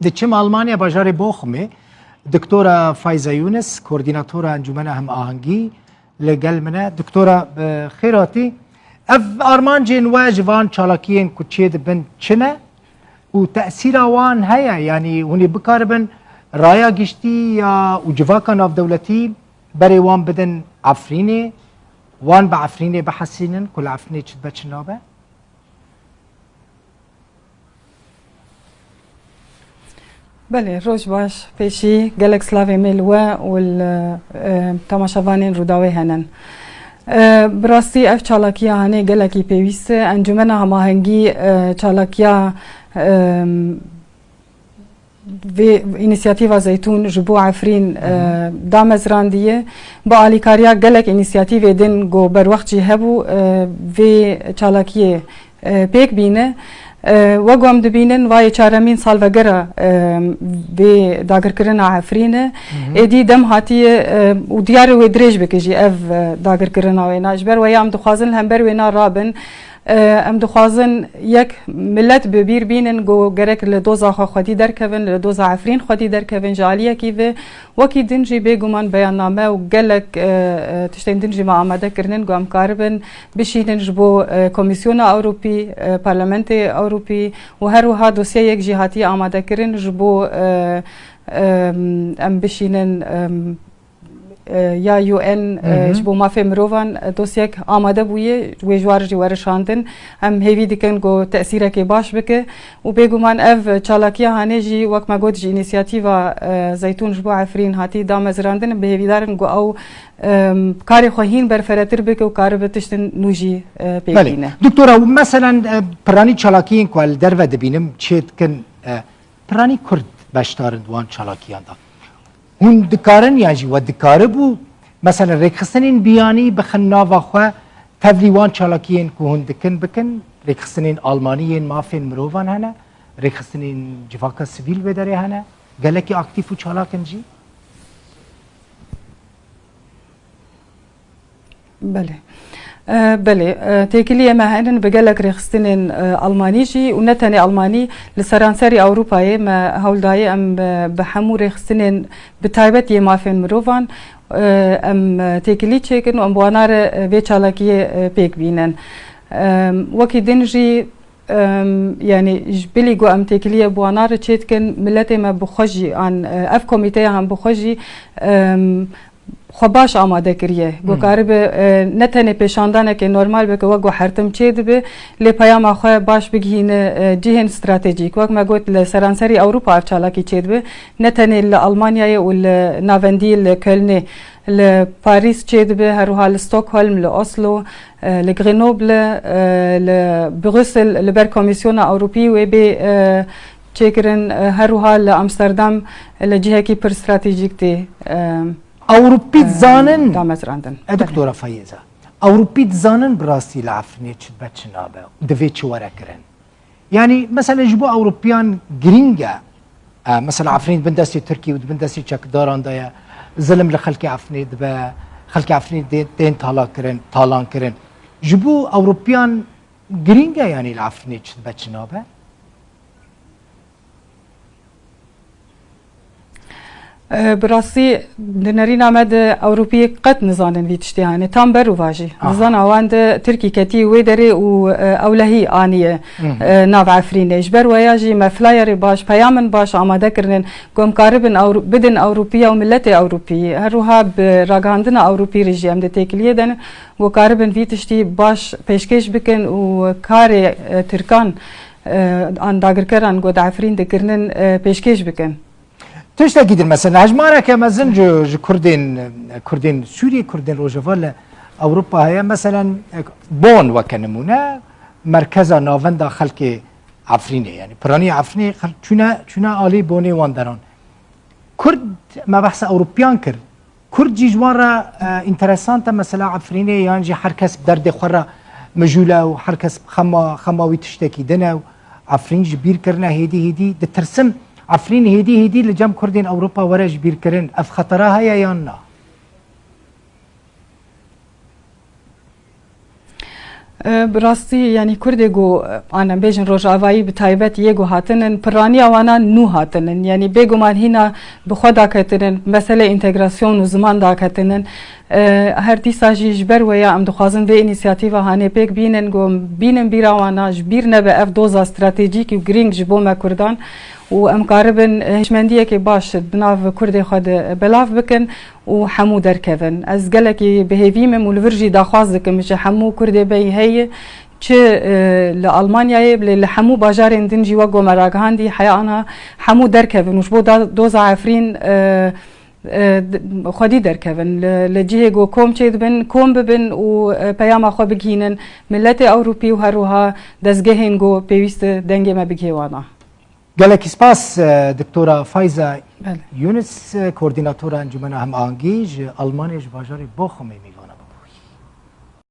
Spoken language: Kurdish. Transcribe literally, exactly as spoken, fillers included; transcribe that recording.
Diçim Almanya, bajarê Bochumê. Doktora Fayza Yunus, koordînatora Encûmena Hemahengî, li gel min e. Doktora, bi xêr hatî. Ev armancên we ji van çalakiyên ku çê dibin çi ne û tesîra wan heye? Yanî hûn ê bikaribin raya giştî ya û civaka navdewletî berê wan bidin Efrînê, wan bi Efrînê bihesînin ku li Efrînê çi dibe çi nabe? Belê, roj baş. Pêşî gelek silavê me li we û li, e, temaşevanên Rûdawê henin. E, bi rastî ev çalakiya hanê gelekî pêwîst e. Encûmena Hemahengî, e, çalakiya, e, vê înîsiyatîva Zeytûn ji bo Efrîn, e, damezirandiye. Bi alîkariya gelek înîsiyatîvê din ku berwext jî hebû, e, vê çalakiyê, e, pêk bîne. E, wek ku em dibînin, va yê çaremîn salvegera, e, vê dagirkirina Efrîn e. Êdî dem hatiye, e, û diyar e wê dirêj bike jî ev, e, dagirkirina wêna. Ji ber wê ya em dixwazin li hember wêna rabin. E, em dixwazin yek milet bi bîr bînin ku gerek li doza xwe xwedî derkevin, li doza Efrîn xwedî derkevin ji aliyekî ve. Wekî din jî bêguman beyanname û gelek, e, e, tiştên din jî me amade kirinin ku em karibin bişînin ji bo, e, Komîsyona Ewropî, e, Parlamentê Ewropî û her wiha dosyeyek jî hatiye amadekirin ji bo, e, e, em bişînin, e, e, ya U N, e, ji bo mafê mirovan, e, dosyek amade bûye, wê ji war jî were şandin. Em hêvî dikin ku tesîrekê baş bike û bêguman ev çalakiya hanê jî, wek me got, ji înîsiyatîva, e, Zeytûn ji bo Efrîn hatî damezrandin. Em bi hêvîdar in ku ew, e, karê xwe hîn berferetir bike û karibe tiştin nû jî, e, pêk Belê. bîne. Doktora, meselen, e, piranî çalakiyên ku ez li derve dibînim çê dikin, e, piranî Kurd beşdar in di wan çalakiyan de. Hûn dikarin yan jî we dikaribû, mesela, rêkxistinên biyanî bixin nava xwe, tevlî wan çalakiyên ku hûn dikin bikin? Rêkxistinên Almanî yên mafên mirovan hene, rêkxistinên civaka sivîl wê derê hene, gelekî aktîf û çalak in jî? Belê. E, belê, e, têkiliyê me henin bi gelek rêxistinên, e, Almanî jî û ne tenê Almanî, li seranserî Ewropayê me hewl dayê em, e, bi hemû rêxistinên bi taybet yê mafên mirovan, e, em, e, têkilî çêkin û em bi wana re, e, vê çalakiyê, e, pêk bînin. E, wekî din jî, Em, yanî ji bilî ku em têkiliyê bi wana re çêdikin, miletê me bi xwe jî an, e, ev komîteya hem bi xwe jî, em, xwe baş amade kiriye. Ku Hmm. karibe, e, ne tenê pêşandanekê normal bike, wek ku hertim çêdibe, lê peyama xwe baş bigihîne, e, cihên stratejîk. Wek me got, li seranserî Ewropa ev çalakî çêdibe. Ne tenê li Almanyayê û li navendî li Kölnê, li Parîs çêdibe, her wiha li Stockholm, li Oslo, e, li Grenoble, e, li Brussel, li ber Komîsyona Ewropî wê bê, e, çêkirin, e, her wiha li Amsterdam, e, li cihekî pir stratejîk tê, e, Ewropî e, dizanin, damezrandin. E, Doktora Fayeza, Ewropî dizanin bi rastî li Efrînê çi dibe çi nabe û divê çi were kirin? Yanî, mesela, ji bo Ewropiyan girîng e. E, mesela, Efrîn di bin destê Tirkî û di bin destê çekdaran de ye. Zilim li xelkê Efrînê dibe, xelkê Efrînê dê-, tên tala kirin, talan kirin. Ji bo Ewropiyan girîng e, yanî li Efrînê çi dibe çi nabe? E, bi rastî di nerîna me de Ewropî qet nizanin vî tiştê hanê. Tam ber û va jî. Aha. Nizana wan de Tirkî ketî wê derê û, e, ewlehî aniye, Hı hı. e, nav Efrînê. Ji ber weya jî me flyerê baş, peyamên baş amade kirinin ku em karibin Ewro-, bidin Ewropiya û miletê Ewropî. Her wiha bi ragihandina Ewropî re jî em di têkiliyê de ne ku karibin vî tiştî baş pêşkêş bikin û karê, e, Tirkan, e, an dagirkeran ku di Efrîn dikirinin, e, pêşkêş bikin. Tiştekî din, mesela, hejmareke mezin ji, ji Kurdên, Kurdên Sûriyê, Kurdên Rojava li Ewropa heye. Meselen, Bon weke nimûne, merkeza navenda xelkê Efrînê, yanî piranî Efrînê, xel-, çûne, çûne alî Bonê wan deran. Kurd, me behsa Ewropiyan kir. Kurd jî ji wan re, e, înteresant e, mesela Efrînê, yan jî her kes bi derdê xwe re mijûl e û her kes xema, xema wî tiştekî din e û Efrîn ji bîr kirine hêdî hêdî. Ditirsim, Efrîn hêdî hêdî li cem Kurdên Ewropa were ji bîr kirin. Ev xetera heye yan na? E, bi rastî, yanî Kurdê ku, e, an em bêjin rojavayî bi taybet yê ku hatinin, piraniya wana nû hatinin. Yanî bêguman hîna bi xwe daketinin, mesele întegrasyon û ziman daketinin. E, her dîsa jî ji ber wê ya em dixwazin vê înîsiyatîva hanê pêk bînin, ku bînin bîra wana, ji bîr nebe ev doza stratejîk û girîng ji bo me Kurdan û em karibin, e, hişmendiyekê baş di nav Kurdê xwe de belav bikin û hemû derkevin. Ez gelekî bi hêvî me û li vir jî daxwaz dikim ji hemû Kurdê bey heye, çi, e, li Almanyayê, lê li hemû bajarên din jî wek ku me ragihandî, heya ana hemû derkevin û ji bo da-, doza Efrîn, e, e, d-, xwedî derkevin. Li, li cihê ku kom çêdibin, kom bibin û, e, peyama xwe bigihînin miletê Ewropî û her wiha dezgehên ku pêwîst e dengê me bigihê wana. Gelekî spas, e, Doktora Fayza Belê. Yunus, e, koordînatora Encûmena Hemahengî ji Almanyê, ji bajarê Bochumê.